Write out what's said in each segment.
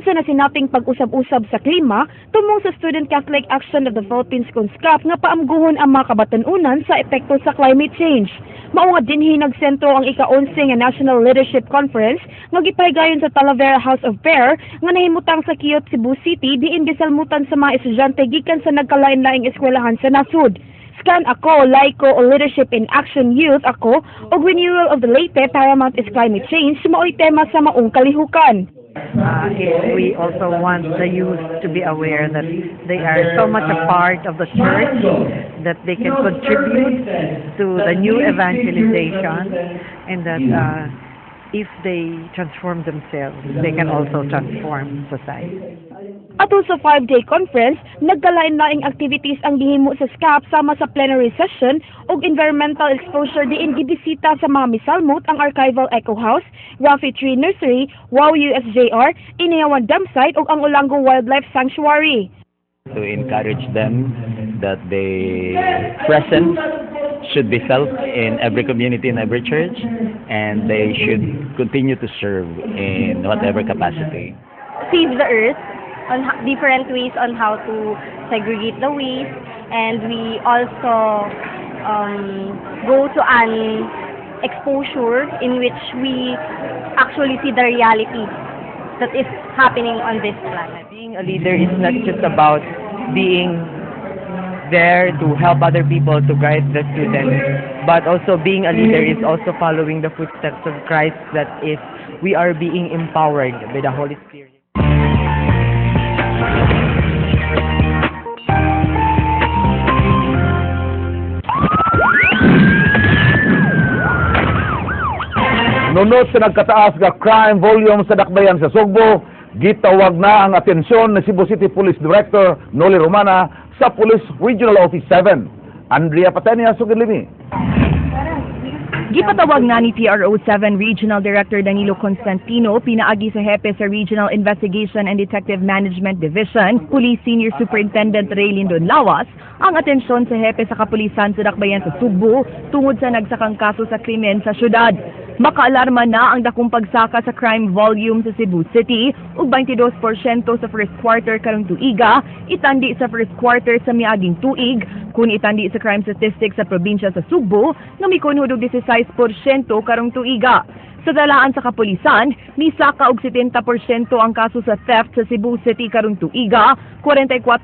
Tungod sa nasinaping pag-usab-usab sa klima, tumong sa Student Catholic Action of the Philippines CONSCAP nga paamguhon ang mga kabatan-unan sa epekto sa climate change. Mao nga dinhi nagsentro ang ika-11 nga National Leadership Conference nga gipahigayon sa Talavera House of Prayer nga nahimutang sa Kiyot, Cebu City, diin gisalmutan sa mga estudyante gikan sa nagkalain-laing eskwelahan sa nasud. Scan Ako, Laiko o Leadership in Action Youth Ako ug Renewal of the Leyte Paramount is Climate Change mao'y tema sa maong kalihukan. If we also want the youth to be aware that they are so much a part of the church, that they can contribute to the new evangelization, and that if they transform themselves, they can also transform society. Atol sa 5-day conference, nagkalain-laing activities ang gihimo sa SCAP sama sa plenary session ug environmental exposure diin gibisita sa mga misalmot ang Archival Eco House, Rafi Tree Nursery, WOW USJR, Inayawan Dam Site ug ang Olango Wildlife Sanctuary. To encourage them that the presence should be felt in every community, in every church, and they should continue to serve in whatever capacity. Save the earth on different ways on how to segregate the waste, and we also go to an exposure in which we actually see the reality that is happening on this planet. Being a leader is not just about being there to help other people, to guide the students, but also being a leader is also following the footsteps of Christ, that is, we are being empowered by the Holy Spirit. Nunot sa nagkataas nga crime volume sa dakbayan sa Sugbo, gitawag na ang atensyon ni Cebu City Police Director Noli Romana sa Police Regional Office 7. Andrea Patenia, sugid limi. Gipatawag na ni PRO 7 Regional Director Danilo Constantino pinaagi sa hepe sa Regional Investigation and Detective Management Division, Police Senior Superintendent Ray Lindon Lawas, ang atensyon sa hepe sa kapulisan sa dakbayan sa Sugbo tungod sa nagsakang kaso sa krimen sa syudad. Makaalarma na ang dakong pagsaka sa crime volume sa Cebu City ug 22% sa first quarter karong tuiga, itandi sa first quarter sa miaging tuig, kun itandi sa crime statistics sa probinsya sa Sugbo nga mikunhod og 16% karong tuiga. Sa dalaan sa kapulisan, misaka og 70% ang kaso sa theft sa Cebu City karong tuiga, 44%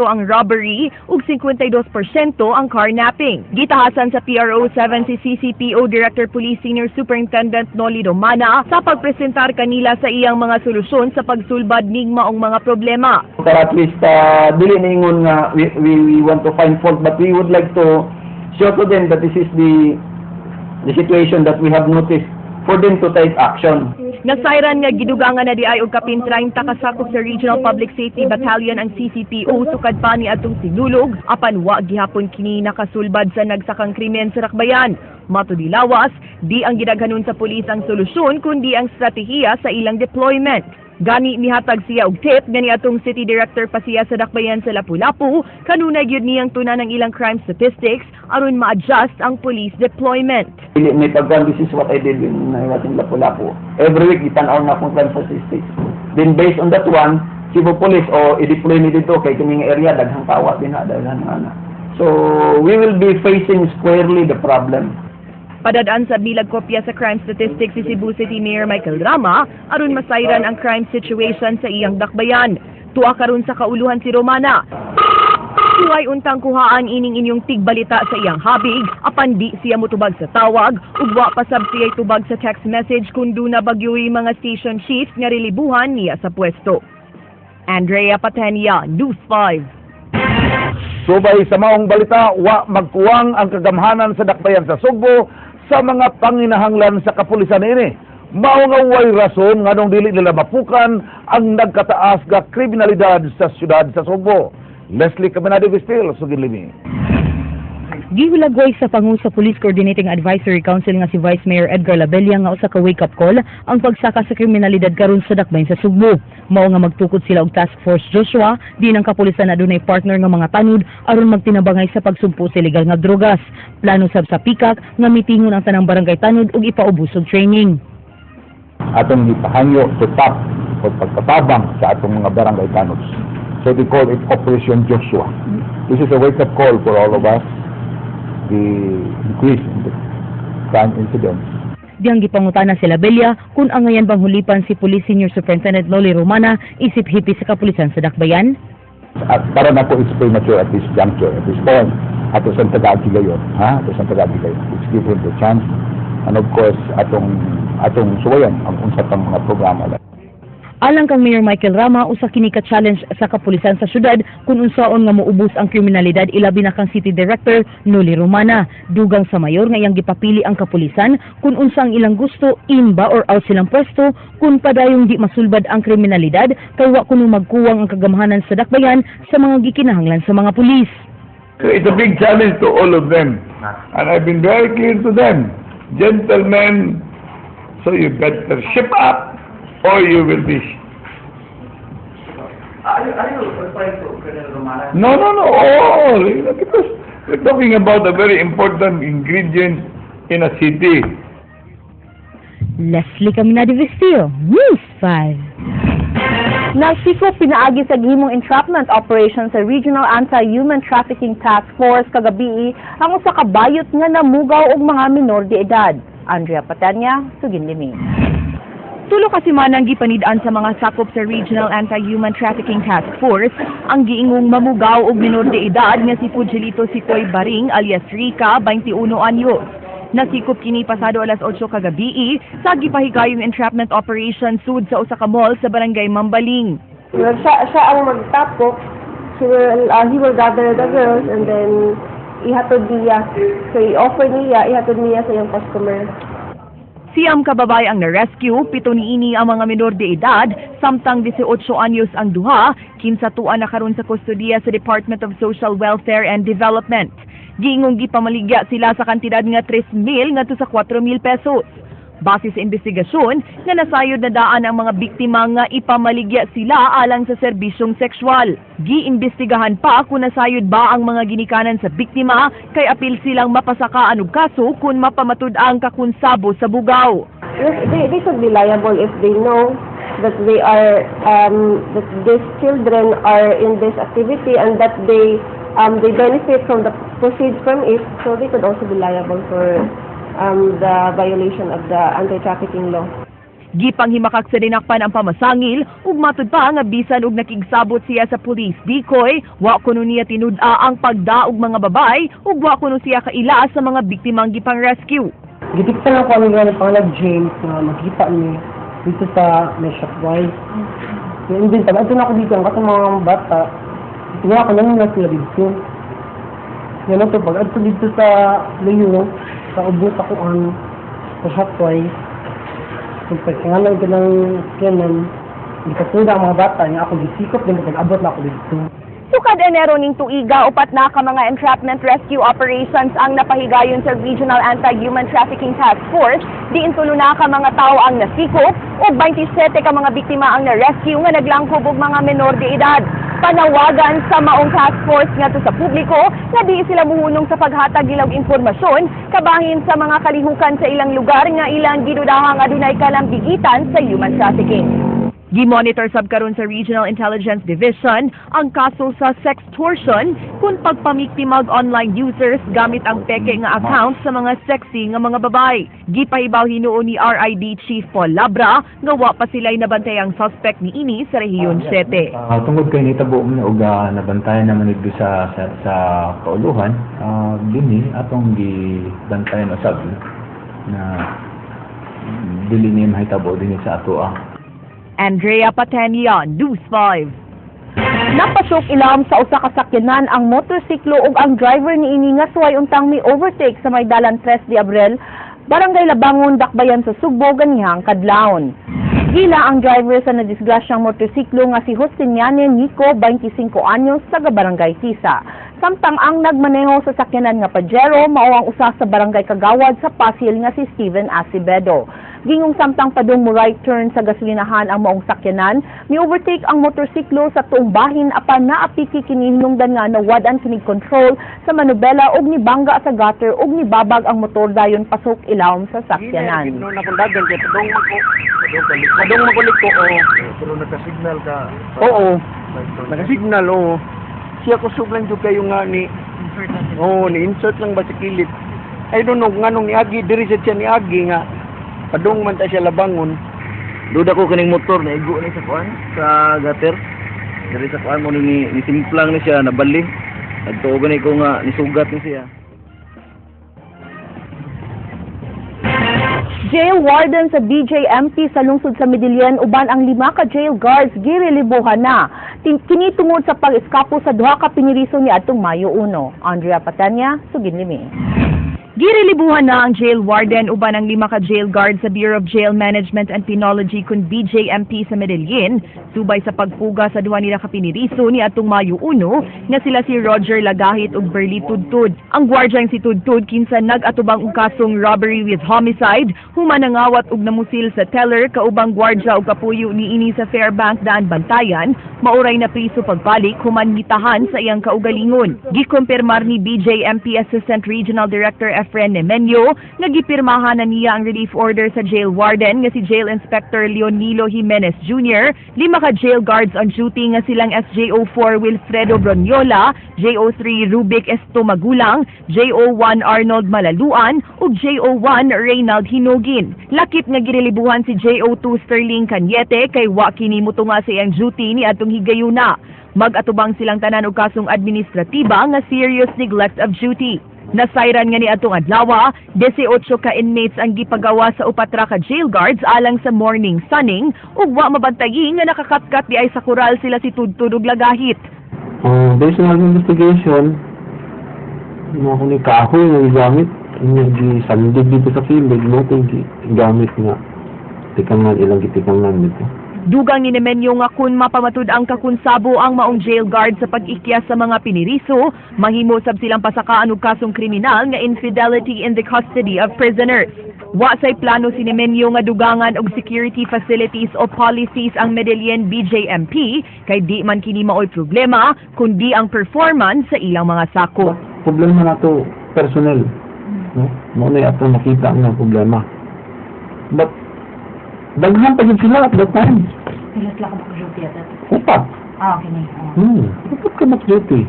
ang robbery ug 52% ang carnapping. Gitahasan sa PRO 7 si CCPO Director Police Senior Superintendent Noli Romana sa pagpresentar kanila sa iyang mga solusyon sa pagsulbad ning maong mga problema. Para at least dili ningon nga we want to find fault, but we would like to show to them that this is the situation that we have noticed for them to take action. Nasayran nga gidugangan na diay og kapin 30 kasakop sa Regional Public Safety Battalion ang CCPO sukad pa ni atong sinulog, apan wa gihapon kini nakasulbad sa nagsakang krimen sa Rakbayan. Matud ni Lawas, di ang gidaghanon sa pulis ang solusyon kundi ang estratehiya sa ilang deployment. Gani mihatag siya og tip nga niadtong City Director pa siya sa Dakbayan sa Lapu-Lapu, kanunay gyud niyang tunan ang ilang crime statistics aron ma-adjust ang police deployment. Dili may pagkuan, this is what I did when I was in Lapu-Lapu. Every week gitan-aw na akong crime statistics. Then based on that one, Cebu Police o i-deploy ni dito kay kining area daghang kawa din ha, daghang ana. So we will be facing squarely the problem. Padad-an sa bilag kopya sa crime statistics si Cebu City Mayor Michael Rama aron masayran ang crime situation sa iyang dakbayan. Tuwa karon sa kauluhan si Romana. Suway untang kuhaan ining inyong tigbalita sa iyang habig, apan di siya motubag sa tawag, ug wa pa sab siya'y tubag sa text message kung duna bagyoy mga station chiefs nga relibuhan niya sa pwesto. Andrea Patenia, News 5. Subay sa maong balita, wa magkuwang ang kagamhanan sa dakbayan sa Sugbo sa mga panginahanglan sa kapulisan ini. Mao nga way rason nganong dili nila mapukan ang nagkataas nga kriminalidad sa syudad sa Sugbo. Leslie Caminade Vistil, sugid limi. Gihulagway sa pangu sa Police Coordinating Advisory Council nga si Vice Mayor Edgar Labella nga usa ka wake-up call ang pagsaka sa kriminalidad karon sa dakbayan sa Sugbo. Mao nga magtukod sila og Task Force Joshua din ang kapulisan adunay partner nga mga tanod aron magtinabangay sa pagsumpo sa ilegal nga drogas. Plano sab sa PICAC nga mitingon ang tanang barangay tanod ug ipaubos og training. Atong gipahangyo to tap o pagkatabang sa atong mga barangay tanods. So they call it Operation Joshua. This is a wake-up call for all of us, the increase in the crime incidents. Diyang gipangutana si Labella kung angayan bang hulipan si Police Senior Superintendent Noli Romana isip hepe sa kapulisan sa Dakbayan. At para nako, it's premature at this juncture, at this point. Ato sang tagaan higayon, ha? Ato sang tagaan higayon. Let's give him the chance. And of course, atong suwayan ang unsa pang mga programa. Alang kang Mayor Michael Rama, usa kini ka challenge sa kapulisan sa syudad kung unsaon nga moubos ang kriminalidad, ilabi na kang City Director Noli Romana. Dugang sa mayor nga iyang gipapili ang kapulisan kung unsa ang ilang gusto, in ba or out silang pwesto kung padayong di masulbad ang kriminalidad kay wa kuno magkuwang ang kagamhanan sa dakbayan sa mga gikinahanglan sa mga pulis. So it's a big challenge to all of them. And I've been very clear to them. "Gentlemen, so you better ship up or you will be." Are you referring to Colonel Romana? No. All. Because we're talking about a very important ingredient in a city. Leslie Caminada Vestillo, News 5. Nasikop pinaagi sa gihimong entrapment operation sa Regional Anti-Human Trafficking Task Force kagabi ang usa ka bayot nga namugaw og mga minor de edad. Andrea Patanya, Sugin Limi. 3 ka semana ang gipanid-an sa mga sakop sa Regional Anti-Human Trafficking Task Force ang giingong mamugaw og minor de edad nga si Fujilito Sikoy Baring alias Rica, 21 anyos. Nasikop kini pasado alas 8 kagabi sa gipahigayong entrapment operation sud sa usa ka mall sa barangay Mambaling. Well, siya ang magtapok. He will gather the girls and then ihatod niya. So, i-offer niya, ihatod niya sa iyang customer. 9 ka babae ang na-rescue, 7 niini ang mga minor de edad, samtang 18 anyos ang duha, 15 tuan na karon sa kustodiya sa Department of Social Welfare and Development. Giingong gipamaligya sila sa kantidad nga 3,000 ngadto sa 4,000 pesos. Base sa investigasyon, nga nasayod na daan ang mga biktima nga ipamaligya sila alang sa serbisyong sexual. Giimbestigahan pa kung nasayod ba ang mga ginikanan sa biktima kay apil silang mapasakaan og kaso kung mapamatud ang kakonsabo sa bugaw. Yes, they could be liable if they know that these children are in this activity and that they benefit from the proceeds from it. So they could also be liable for the violation of the anti-trafficking law. Gipanghimakak sa dinakpan ang pamasangil ug matud pa nga bisan og nakigsabot siya sa police decoy, wa kuno niya tinud-a ang pagdaog mga babay ug wa kuno siya kaila sa mga biktimang gipang-rescue. Gitiksan lang ko ang nga pangalan James na magkita ni dito sa may Shopwise. And then, pag na ako dito, ang katong mga bata, tingnan ako nang na sila dito. Yan to, pag adto dito sa Leo, sa ubos ako ang sa Shopwise, kung pagkangalan ko ng kenan, hindi ka ang mga bata, nga ako gisikop din kapag abot na ako dito. Sukad Enero ning tuiga, 4 na ka mga entrapment rescue operations ang napahigayon sa Regional Anti-Human Trafficking Task Force. Diin 3 na ka mga tawo ang nasikop ug 27 ka mga biktima ang na-rescue nga naglangkob og mga menor de edad. Panawagan sa maong task force ngadto sa publiko nga di sila muhunong sa paghatag nila og impormasyon kabahin sa mga kalihukan sa ilang lugar nga ilang gidudahang adunay kalambigitan sa human trafficking. Gimonitor sab karon sa Regional Intelligence Division ang kaso sa sextortion kung pagpamiktimag online users gamit ang peke nga account sa mga sexy nga mga babay. Gipahibaw hinuon ni RID Chief Paul Labra nga wa pa sila'y nabantay ang suspect niini sa Rehiyon 7. Tungod kay nitabo man og nabantayan naman dito sa kauluhan, dinhi atong gibantayan usab na dili ni mahitabo dinhi sa atoa. Andrea Patenia, News 5. Napasok ilawom sa usa ka sakyanan ang motorsiklo ug ang driver niini nga suway untang mi overtake sa may dalan 3 de Abril, Barangay Labangon, Dakbayan sa Sugbo ganihang kadlawon. Gila ang driver sa nadisgrasyang motorsiklo nga si Justiniane Nico, 25 anyos, taga Barangay Tisa. Samtang ang nagmaneho sa sakyanan nga Pajero mao ang usa sa barangay kagawad sa Pasil nga si Steven Acevedo. Gingong samtang padung mo right turn sa gasolinahan ang maong sakyanan, mi-overtake ang motorsiklo sa tuong bahin apan naapiki kini hinungdan nga nawad-an kinig control sa manubela og nibangga sa gutter ug nibabag ang motor dayon pasok ilawom sa sakyanan. No, nakundagan kay padung mako. Padung makulit ko, oo. Pero naka-signal ka. Oo. Naka-signal, oo. Siya kusog lang jud kayo nga ni. Oo, ni insert lang ba sa kilid. I don't know nganong niagi diri sa siya niagi nga padung man ta siya labangon. Duda ko kaning motor na igo ni sa kuan sa gutter. Diri sa kuan mo ni simplang ni siya nabali. Nagtuo gani ko nga nisugat ni siya. Jail warden sa BJMP sa lungsod sa Medellin uban ang 5 ka jail guards girelibuhan na. Kini tungod sa pag-eskapo sa duha ka piniriso niadtong Mayo 1. Andrea Patanya, Suginlimi. Girelibuhan na ang jail warden uban ang 5 ka jail guard sa Bureau of Jail Management and Penology kun BJMP sa Medellin, subay sa pagpuga sa duha nila ka piniriso ni atong Mayo 1 nga sila si Roger Lagahit ug Berly Tudtud. Ang gwardyang si Tudtud kinsa nag-atubang og kasong robbery with homicide, human nangawat og namusil sa teller kaubang gwardya og kapuyo niini sa Fairbank daan Bantayan, mauray na priso pagbalik human gitahan sa iyang kaugalingon. Gikumpirmar ni BJMP Assistant Regional Director Efren Nemenyo nga gipirmahan na niya ang relief order sa jail warden nga si Jail Inspector Leonilo Jimenez Jr., 5 ka jail guards on duty nga silang SJO4 Wilfredo Broniola, JO3 Rubic Estomagulang, JO1 Arnold Malaluan ug JO1 Reynald Hinugin. Lakip nga girelibuhan si JO2 Sterling Cañete kay wa kini motunga sa iyang duty ni atong higayuna. Mag-atubang silang tanan og kasong administratiba nga serious neglect of duty. Nasayran nga ni atong adlaw, 18 ka inmates ang gipagawa sa 4 ka jail guards alang sa morning sunning ug wa mabantayi nga nakakatkat di ay sa kural sila si Tudtud ug Lagahit. Based on our investigation, mga kung kahoy nga gigamit, inya gisandig dito sa kilid, mo gamit nga tikangan ilang gitikangan dito. Dugang ni Nemenyo nga kun mapamatud ang kakunsabo ang maong jail guard sa pag-ikya sa mga piniriso, mahimo sab silang pasakaan og kasong kriminal nga infidelity in the custody of prisoners. Wa say plano si Nemenyo nga dugangan og security facilities o policies ang Medellin BJMP kay di man kini maoy problema kundi ang performance sa ilang mga sako. Problema nato personnel, no? Mao na atong nakita nga problema. But daghan pa jud sila at that time. Pila sila ka duty at that? Upat. Ah, okay. Upat ka duty.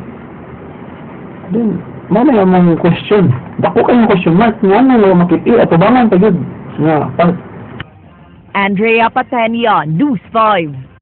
Then, mao na among question. Dako kayong question mark nga ano nga makit-i atubangan pa jud nga part. Andrea Patenia, News 5.